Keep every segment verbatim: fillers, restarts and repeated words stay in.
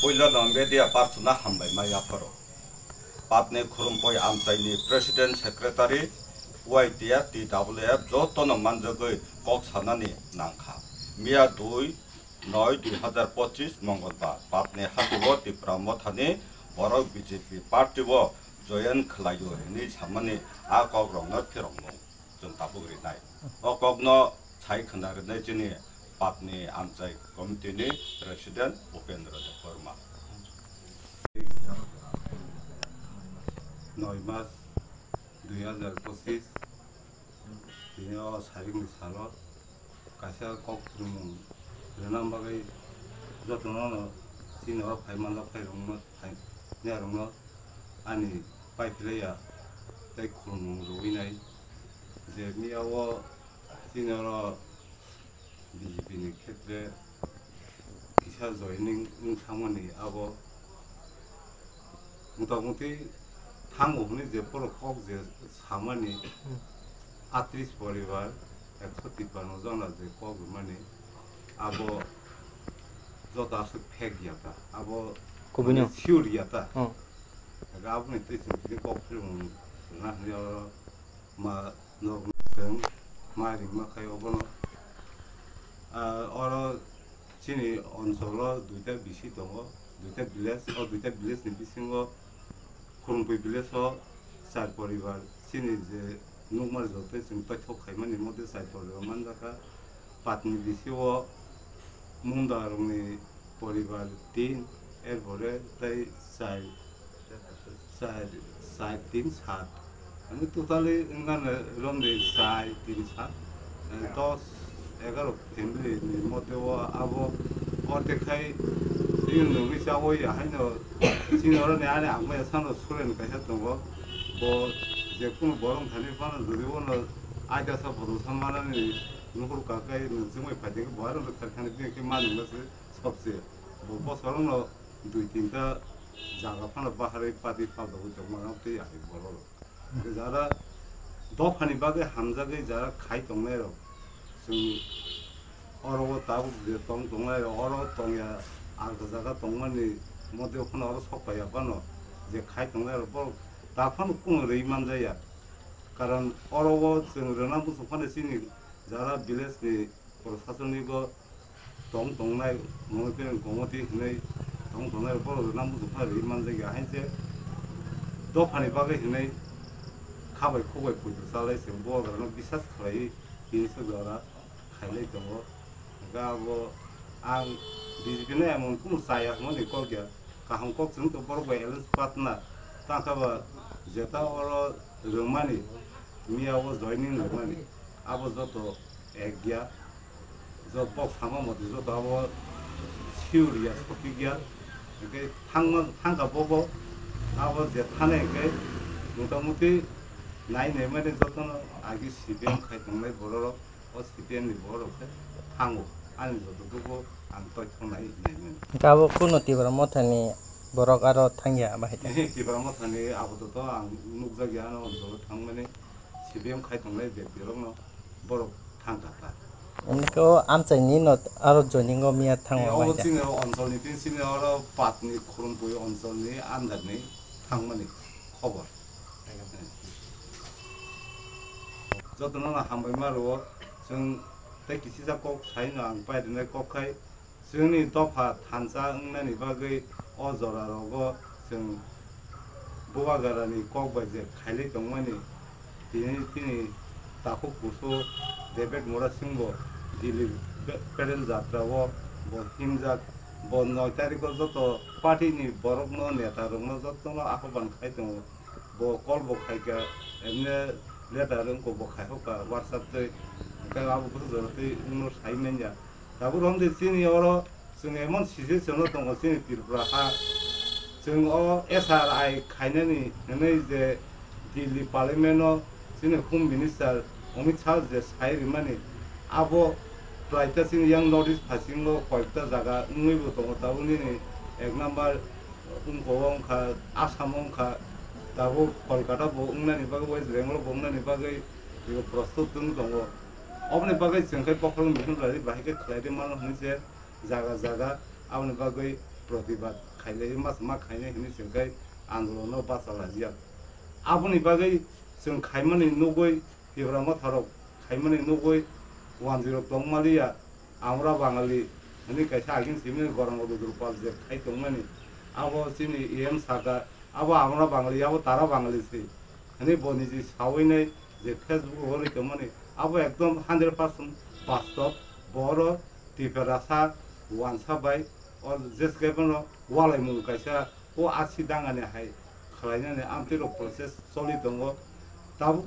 Puilano media parsona hambai ma yapharo. Patni Khurumpui amchaini President Secretary Y T F T W F jotono manjagwi kok sanani nangkha. Miya dui noi dui hazar pochis Mongolbar Patni hatio Tipra Mothani borok B J P party o join khlaio hinwi samani a kokrokno phiroknung. Chwng tabuk rinai. O kokno sai khna rinai chini Patni amchai committee ni President Upendra Debbarma. Noi mas dui hazar pochis, tini o saringni salo kaisa kok thwngmung rwna bagwi jotono chini oro phai manjak phai rwngma phai nai rwngno ani pai phlaiya tei khulumung rwui nai je miya o chini oro B J P ni khetre kisa joining wng thangmani abo motamuti thango hwnwi je borok kok je samani atris poribar ekso tipano jona je kok rwmani abo joto aswk fake ya ta abo Kubui no. Sure ya ta. Oh. Ega aboni twi chwng tini kok philmung rwna hwnwi oro ma nok chwng ma ringma khai obono. Ah, oro chini oncholo duita bisi tongo, duita village, o duita village ni bisingo Khurungpui village o char poribar chini je nukmar jotoi chwng toithok khaimani mote char poribar manjakha. Patni bisi o Munda rokni poribar tin, erpore tei char, char, char, tin, sat. Ani totally wngna romdi char, tin, sat. Eh, dos, egaroh family ni mote o abo orte khai ring nungwi chawi ya haino chini oro ni ani ang maya sano sulen kaisa tongo. Bo je kunu borok thani phano jodi bono aida sa bodo sa manani nuhur kakai nung chumai phaidi bo aro kharkhani bini khe manung na se sobse. Bo bosoro no dui tinta jaga phano baharwi padi phaltogwi tongmano tei ahai borok. Jara dophani bagwi hamjagwi jara khai tongnai rok chwng oro o tabuk je tong tongnai rok oro tongya alka jaga tongmani mote phano oro sok paiya phano je khai tongnai rok borok ta phano kunu rwi manjaya. Karon oro o chwng rwna muchung phano chini jara village ni Prosasonigo tong tongnai, mungwi tei gomoti hinwi tong tongnai borok rwna muchung phano rwi manjakya, hainse dophani bagwi hinwi khabai khukbai poito chalai se borok rokno bisas khlaiwi tini se jora khailai tongo. Hwnkhe abo ang B J P no emon kunu chaya hwnmani kok ya, kaham kok chwng tong borok bai alliance partner tangkha ba jeta oro rwmani, miya o joining rwmani, abo joto ek ya, jot bok sama moti joto abo sure ya, sopik ya, hwnkhe thangma, thangkha bobo, abo je thanai hwnkhe motamuti nai nai mani jotono agi C P M khai tongnai borok rok, o C P M ni borok rok khe thango, ani joto dugo ang toithok nai hinwi mani. Hwnkhe abo kuno Tipra Mothani borok aro thangya bahai ta? Ehe, Tipra Mothani apatot ang nukjakya, ano oncholo thangmani. C P M khai tongnai bek birokno borok thang kha ta. Hwnkhe o amchaini no aro joining o miya thango. Eh, obo bahai ta? Chini o onsolni tin chini oro Patni Khurungpui onsolni under ni thangmani khobor. Jotono no hambai ma rwo, chwng tei kisisa kok sai no ang pai rwnai kok khai. Chwngni dopha thansa wngnani bagwi o jora rogo chwng Bubagrani kok bai je khailai tongmani, tini, tini takhuk kusu David Murasing bo Delhi pe-, pedal jatra o bo himjak, bo noi tarikh o joto party ni borok no, neta rok no joto no ahobhan khai tongo, bo call bo khai kha, emne letter wngkha bo khai hokha WhatsApp twi, hwnkhe abo bwswk jora twi wngno sai manya. Tabuk romdi chini oro chwng emon situation o tongo chini Tripura ha. Chwng o S R I khainani hwnwi je Delhi Parliament o chini Home Minister Amit Shah je sai rimani, abo prai ta chini yang North East phasingo koyekta jaga wngwi bo tongo. Tabuk nini ek number wngkha o wngkha Assam o wngkha, tabuk Kolkata bo wngnani bagwi, West Bengal bo wngnani bagwi ebo prostut wng tongo. Oboni bagwi chwng khe bokhorok misil rwdi, bahai khe khlai rw mano hwnwi se jaga jaga. Aboni bagwi protibad khailai, mas ma khainai hinwi chwng khe andolono bacha lajak. Aboni bagwi chwng khaimani nugwi, Tipra Motharok khaimani nugwi wanjwirok tongmaliya, Amra Bangali hinwi kaisa agin simi Gorang Rudra Pal je khai tongmani, abo chini E M saka, abo Amra Bangali, abo Tara Bangali se hinwi bo niji sawi nai je Facebook rogwi tongmani, abo ekdom hundred percent bastob. Boro Tiprasa wansa bai o jeske bono walaimung kaisa o asi dangani hai khlainani amtwi rok process choli tongo. Tabuk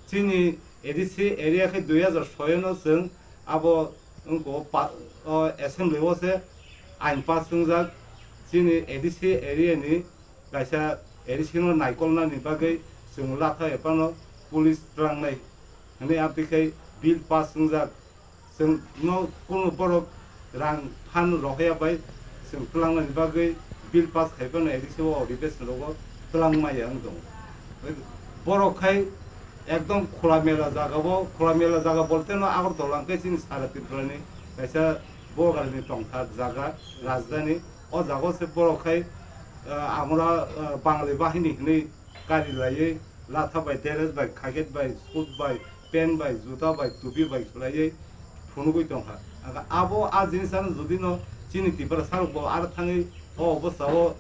chini A D C area khe dui hazar soi no chwng abo wngkho pa-, o assembly o se ain pass wngjak. Chini A D C area ni kaisa A D C no naikolnani bagwi chwng latha ephano police tlangnai hinwi amtwi khai bill pass wngjak. Chwng no kunu borok rang phan rohya bai chwng tlangnani bagwi bill pass khai phano A D C o odhibeson rogo tlang maya wng tongo. Borok khai ekdom khula mela jaga o, khula mela jaga bolte no Agartala hwnkhe chini sara Tripura ni kaisa bogarni tongthar jaga, rajdhani. O jaga o se borok khai, ah, amra, ah, Bangali bahini hinwi kari laiwi, latha bai, dress bai, khaket bai, suit bai, pant bai, juta bai, tupi bai khlaiwi phunugwi tongkha. Abo a jinis ano jodi no chini Tiprasa rok bo aro thangwi o obostha o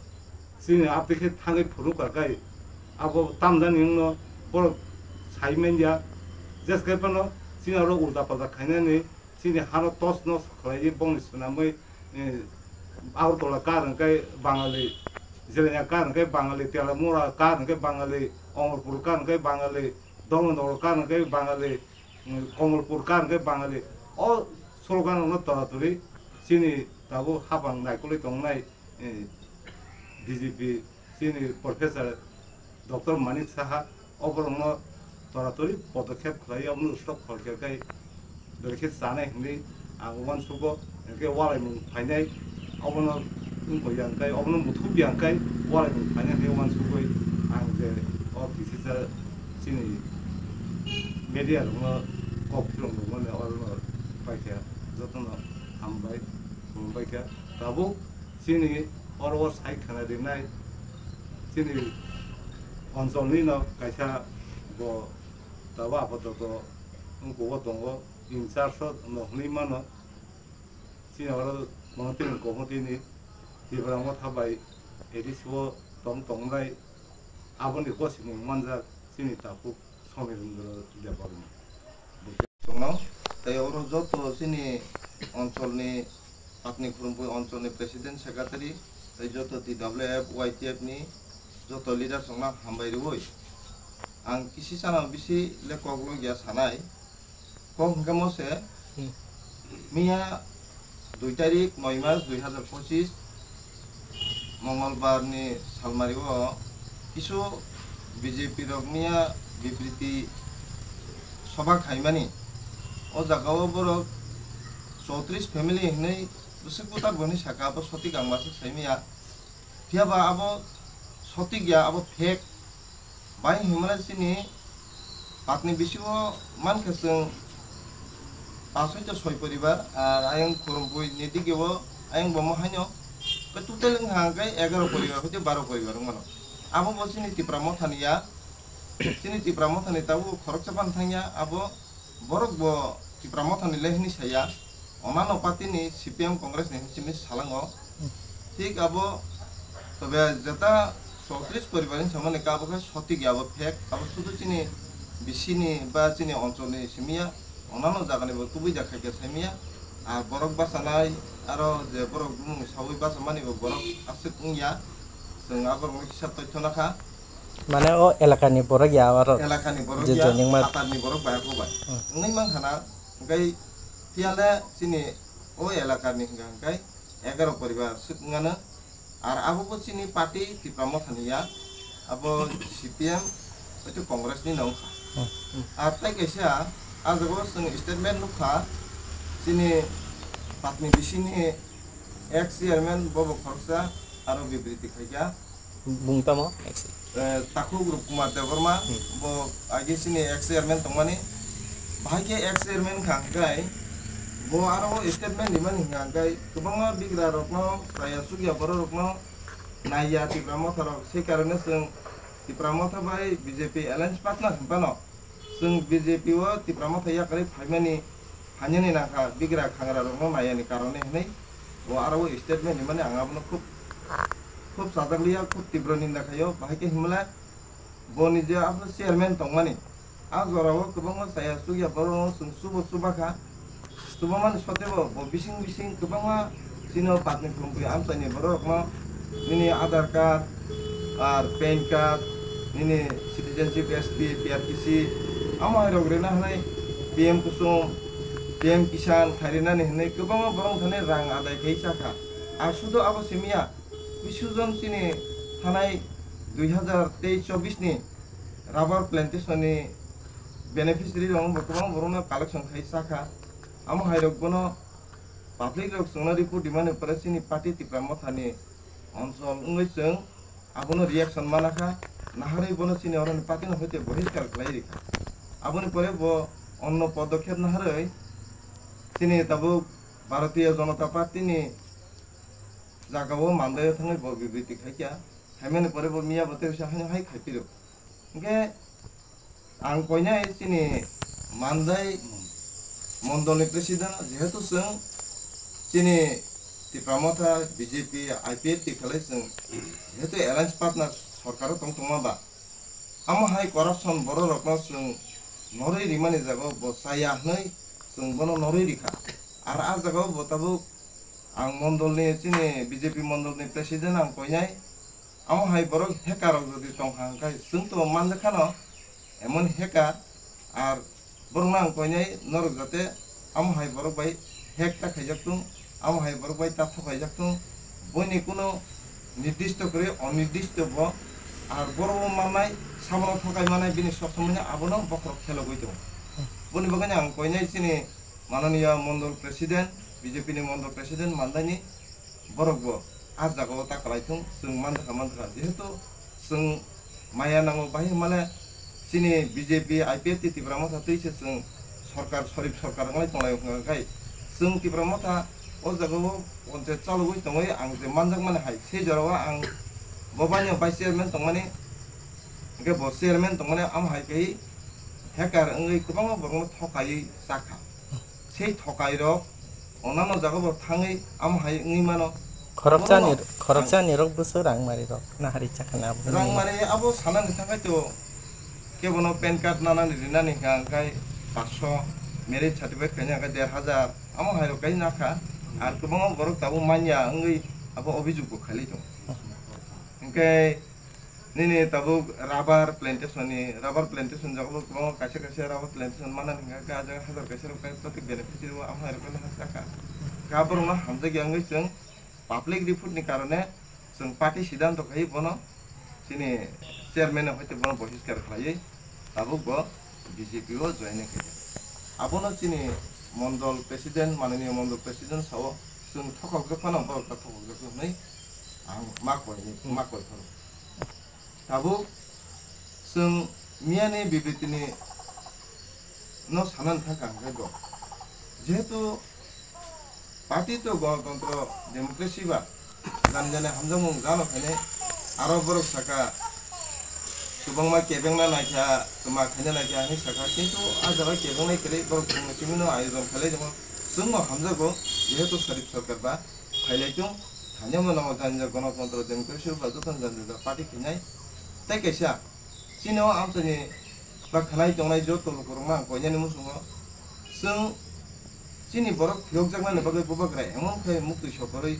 chini aptwi khe thangwi phunukha khe abo tamjani wngno borok sai manya. Jeske phano chini aro ulta palta khainani chini hano tos nos khlaiwi bongni swnamwi, eh, Agartala kar hwnkhe Bangali, Jelenia kar hwnkhe Bangali, Telamura kar hwnkhe Bangali, Omorpur kar hwnkhe Bangali, Dharmanagar kar hwnkhe Bangali, mm, Kamalpur kar hwnkhe Bangali. O slogan rokno toratori chini tabuk hapang naikolwi tongnai, eh, B J P chini Professor Doctor Manik Saha o borokno toratori podokhep khlai, obono stop kholkhe khai belai khe chanai hinwi ang uansugo, hinkhe walaimung phainai obono wngkha yang khai, obono muthub yang khai walaimung phainai hinwi uansugwi ang je o kisisa chini media rokno kok philong rwmani orono paikha, jotono hambai, khulumbai kha. Tabuk chini oro o sai khna rinai chini oncholni no kaisa bo tabuk apatot wngkuk o tongo, in charge o no hwnwi mano. Chini oro Montri Committee ni Tipra Motha bai A D C o tong tongnai, aboni gosimung manjak chini takhuk Somirendra Debbarma. Chwngno tei oro joto chini oncholni Patni Khurumphwi oncholni President Secretary tei joto T W F, Y T F ni joto leader chwngno hambai rwui ang kisi chana bisi le kok logya sanai. Kok hwnkhe mo se, hmm, miya dui tarik noi mas dui hazar pochis Mongolbar ni salmari o kisu B J P rok miya bibriti soba khaimani. O jaga o borok chowtris family hinwi bwswk butar bo hinwi saka, abo sotik ang masa saimaya. Phiya ba abo sotik ya, abo fake. Bai hwnmale chini Patni bisingo mankha chwng pash hoite soi poribar, ar ayang Khurumphwi ni digi o ayang bomo haino ke total wngkha hwnkhe egaro poribar hoite baro poribar wngmano. Abo bo chini Tipra Mothani ya, chini Tipra Mothani tabuk khoroksa phano thangya, abo borok bo Tipra Mothani le hinwi saya, onano party ni C P M Congress ni hinwi salango. Thik abo tobe jeta chowtris poribar hinwi samani ka abo khe sotik ya, abo fake, abo sudu chini bisini ba chini oncholni simiya, onano jagani bo tubui jak khaikhe saimiya. Ar borok bachanai aro je borok bumung saui bachamani bo borok aswk wngya, chwng aborokno kisa toitho nakha. Mane o elakani borok ya aro elakani borok je ya, joining ma phatarni borok bai ako bai. Hmm. Wngwi mankha na, hwnkhe phiya le chini o elakani hwnkha hwnkhe egaro poribar swk wngano. Ar abo bo chini party Tipra Mothani ya, abo C P M hwnkhe Congress ni no wngkha. Hmm. Ar tai kaisa ah jaga o chwng statement nukha, chini Patni bisini ex chairman bobo khoroksa aro bibriti khaikha. Bung tamo? Ex. Eh, Takhuk Rup Kumar Debbarma, hmm, bo age chini ex chairman tongmani. Bahai khe ex chairman kha hwnkhe Bo aro statement rimani hwnka hwnkhe kwbangma bigra rokno, chaya chukya borok rokno naiya Tipra Motha rok, se karone chwng Tipra Motha bai B J P alliance partner hwnphano chwng B J P o Tipra Motha yakarwi phaimani, phainani nangkha bigra khangra rokno naiyani karone hwnwi bo aro statement rimani ang abono khub, khub sajak liya, khub tibro ninda khaio, bahai khe hwnmale bo nije abo chairman tongmani. A jorao kwbangma chaya chukya borokno chwng chubo chuba kha. Chubamani sotebo bo bising bising kwbangma chini o patni phumpui amchaini borokno nini Aadhaar card, ar pan card, nini citizenship S T, P R T C, amo hai rok rina hwnwi P M Kusum, P M Kisan khai rinani hwnwi kwbangma borok thani rang adai khai chakha. Ar sudu abo simiya, Bisujon chini thanai dui hazar teis chobbish ni rubber plantation ni beneficiary rok bo kwbang borokno collection khai chakha. Amo hai rok bono public rok chwngno report rimani pore chini party Tipra Motha ni onchol wngwi chwng abono reaction mana kha, naharwi bono chini oroni party no hoite bohiskar khlai rikha. Aboni pore bo onno podokhep naharwi chini tabuk Bharatiya Janata Party ni jagao Mandai o thangwi bo bibriti khaikha. Khaimani pore bo miya bo tei bisa haino hai khaipiro. Hwnkhe ang koinai chini Mandai mondolni president, jehetu chwng chini Tipra Motha, B J P, I P F T khalai chwng jehetu alliance partner sorkaro tong tongma ba, amo hai corruption borok rokno chwng norwi rimani jagao bo chaya hwnwi chwng bono norwi rikha. Ar a jagao bo tabuk ang mondolni, chini B J P mondolni president ang koinai. Amo hai borok hacker rok jodi tongkha hwnkhe chwng to manjakha no, emon hacker. Ar borokno ang koinai norok jate amo hai borok bai hack ta khaijak tung, amo hai borok bai ta thok khaijak tung, boini kuno nirdisto kwrwi onirdisto bo, ar borok bo mannai, sabono thokai mannai, bini sok somoi abono bokhorok khelogwi tongo. Boni bagwi ang koinai chini Mananiya Mondol President, B J P ni Mondol President Mandaini borok bo a jagao ta kwlai thung, chwng manjakha, manjakha. Jehetu chwng maya nango, bahai hwnmale chini B J P, I P F T Tipra Motha twi se chwng sorkar, sorif sorkar wnglai tonglai wngkha khai chwng Tipra Motha o jagao panchayat chalogwi tongwi ang je manjakmani hai, sei jorao ang bo baino vice chairman tongmani, hwnkhe bo chairman tongmani amo hai khai hacker wngwi kwbangma borokno thokaiwi chakha. Sei thokai rok onano jaga bo thangwi amo hai wngwi mano. Khoroksa ni, Borokno khoroksa ni rok bwswk rang mari rok nahari chakha na abo rang mari abo sanani thangkhe to kebono pan card nanani rinani hwnkha hwnkhe paanch sho, marriage certificate khaina hwnkhe der hajar, amo hai rok kai nakha. Ar kwbangma borok tabuk manya wngwi abo obhijog bo khailai tongo. Hwnkhe nini tabuk rubber plantation ni, rubber plantation jaga bo kwbangma kaisa kaisa rubber plantation manani hwnkha khe, ah jaga hajar kaisa rok kai, prottek beneficiary o amo hai rok no hakchakha. Khe borok no hamjakya wngwi chwng public report ni karone chwng party siddhanto khai bono chini chairman no hoite bono bohiskar khlaiwi tabuk bo B J P o join khaijak. Abono chini mondol president, mananiya mondol president sao chwng thokokjak phano borok ta thokokjak hwnwi ang ma koi, ma koi phano. Tabuk chwng miyani bibitini no sanani thangkha hwnkhe bo. Jehetu party to gonotontro, democracy ba jani jani hamjakmung jano khainai, aro borok saka kwbangma kebengna naikha, kwma khaina naikha hinwi saka, kintu ah jaga kebengnai kwrwi borok chwngno chimino ayojon khailai tongo. Chwngno hamjago, jehetu sarif sarkar ba phailai tung, thani omo nongo jani jani gonotontro, democracy ba jotono jani jani party khainai. Tei kaisa, chini o amchaini ba khwnai tongnai joto lukurokno ang koinani muchungo, chwng chini borok phiyokjaknani bagwi bubagra emon khe muktwi sokorwi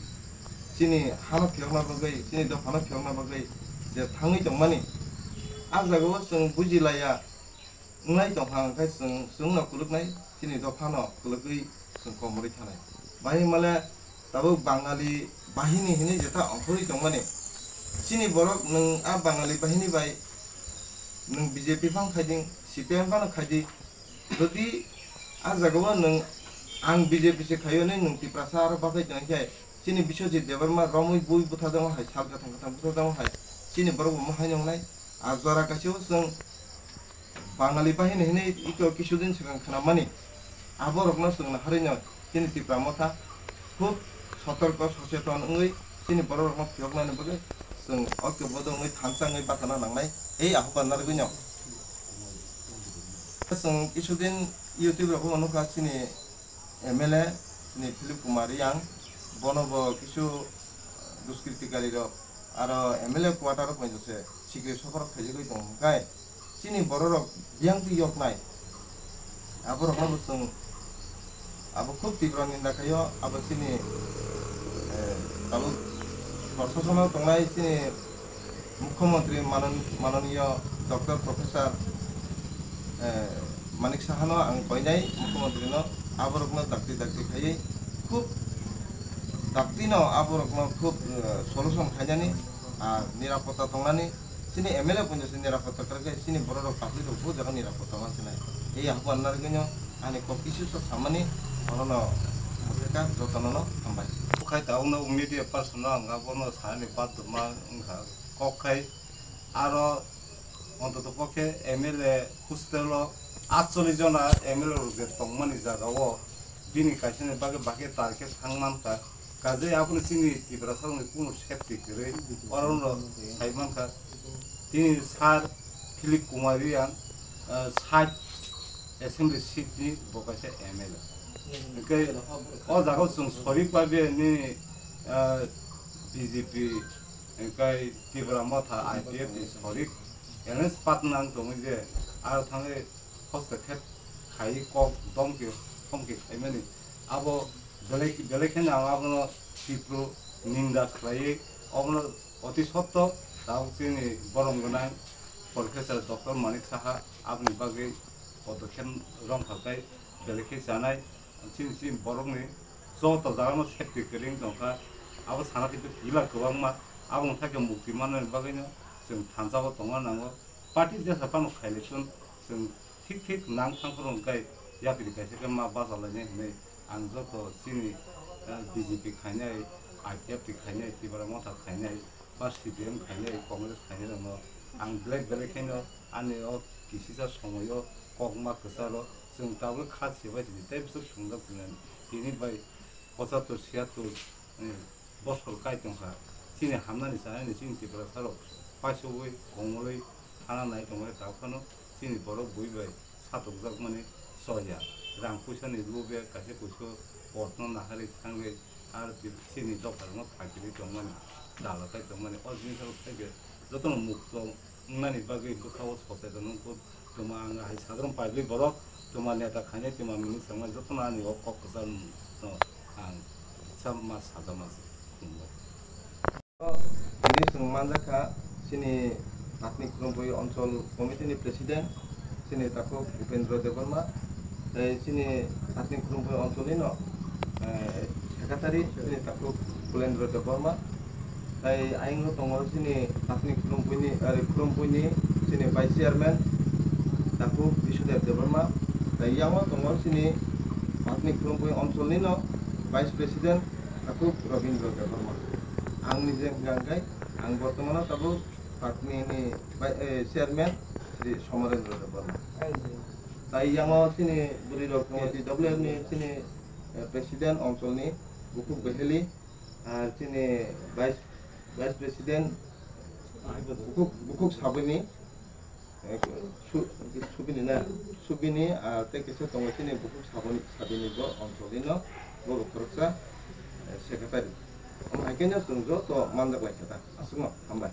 chini hano phiyokna bagwi, chini dophano phiyokna bagwi je thangwi tongmani, ah jagao chwng bujilaiya. Wnglai tongkha hwnkhe chwng, chwngno kwlwknai chini dophano kwlwgwi chwng komorwi thanai. Bahai hwnmale tabuk Bangali bahini hinwi jetha ongkhorwi tongmani. Chini borok nwng a Bangali bahini bai nwng B J P phano khaidi, C P M phano khaidi. Jodi a jagao nwng ang B J P se khaio hinwi nwng Tiprasa aro bathai tongkhe, chini Biswajit Debbarma romwi bui butharjakma hai, sal kathang kathang butharjakma hai, chini borok bo mohai nwngnai. A jora kaisa o chwng Bangali bahini hinwi ito kisudin swkang khwnamani, aborokno chwng naharwino Chini Tipra Motha khub sotorko, socheton wngwi chini bororokno phiyoknani bagwi chwng oikobodho wngwi thansa wngwi bachana nangnai, ei ahuban narwgwino. Chwng kisudin YouTube rogo nukha chini M L A, chini Philip Kumar Riyang, bono bo kisu duskritikarok aro M L A quarter o poito se sikri sokorok khaijagwi tongo hwnkhe, chini bororok biyang twi yoknai, aborokno bo chwng abo khub tibra ninda khaio. Abo chini, eh, tabuk prosasono tongnai chini Mukhyamantri manon-, manoniyo Doctor Professor, eh, Manik Sahano ang koinai Mukhyamantri no, aborokno dakti dakti khaiwi khub dakti no aborokno khub, eh, solution khainani, ah, nirapotta tongnani, chini M L A poito se nirapotta kwrwkhe chini bororok tabuk rok bo jaga nirapotta mansinai. Ei ahuban narwgwino ani kok kisu sok samani orono mutheka jotono no hambai. Bukhai tabukno media person no ang abono sanani badhoma wngkha kok khai. Aro ontoto pokhe M L A hostel o atchollish jona M L A rok je tongmani jaga o bini kaisa ni bagwi bakhe target thang mankha. Kajai abono chini Tiprasa rokni kunu safety kwrwi oro no sai mankha. Tini sir Philip Kumar Riyang, ah, site assembly seat ni bo kaisa M L A. Hwnkhe o jaga o chwng sorik pai bini, ah, B J P hwnkhe Tipra Motha I P F ni sorik alliance partner wng tongwi je aro thangwi hostokhe khai kok domki somki khaimani abo belai belai kheno ang abono tipru ninda khlaiwi obono oti sotto tabuk chini borom gwnang Professor Doctor Manik Saha aboni bagwi podokkhep romkha khe belai khe chanai. Chini chini borokni joto jagano safety kwrwi wng tongkha. Abo sana khe tila kwbangma. Aboni thakhe mukti manani bagwino chwng thansa o tongna nango. Party jesa phano khailai chwng, chwng thik thik nang thang phuru hwnkhe yapri kaisa khe ma bachalainai hinwi ang joto chini, eh, B J P khainai, I P F T khainai, Tipra Motha khainai, ba C P M khainai, Congress khainai rokno ang belai belai kheno ani o kisisa somoio kokma kwcharo chwng tabuk kha se bai sidi tei bwswk swngjak tini tini bai pochattor siyattor, eh, bosor kai tongkha. Chini hamnani chanani chini Tiprasa rok paisogwi kongolwi thana nai tongmani tabuk phano chini borok bui bai satokjakmani choya. Rang puisani lube kaisa kuisu court no naharwi thangwi aro chini dopharokno phakirwi tongmani, dala kai tongmani, o jinisrok thaibe jotono mukto wngnani bagwi bwkha-o socheton wngkuk. Tuma ang hai sadharon public borok, tuma neta khainai, tuma minister wngnai, jotono ani o kok kwchar no ang sa ma sajama se khumbai. Tini chwng manjakha chini Patni Khurumphwi Onchol Committee ni President, chini takhuk Upendra Debbarma, tei chini Patni Khurumphwi Onchol ni no, eh, Secretary, chini takhuk Kulendra Debbarma, tei ayang no tongo chini Patni Khurumphwi ni, eh, Khurumphwi ni chini Vice Chairman, takhuk Bisudev Debbarma, tei yang o tongo chini Patni Khurumphwi Onchol ni no Vice President, takhuk Rabindra Debbarma. Ang nije hwnkha hwnkhe, ang bortomano tabuk Patni ni bai-, eh, chairman Shri Somarendra Debbarma. Tai yango chini bwrwi rok ni T W F ni chini, eh, president Onchol ni Bukhuk Beheli, ah, chini vice, vice president Bukhuk, Bukhuk Sabini, eh, Su-, Subini na, Subini, ah, tei kisa tongo chini Bukhuk Saboni, Sabini bo Onchol ni no, bo bo khoroksa, eh, secretary. Omo hai khe no chwng joto manjak lai khe ta, aswkno, hambai.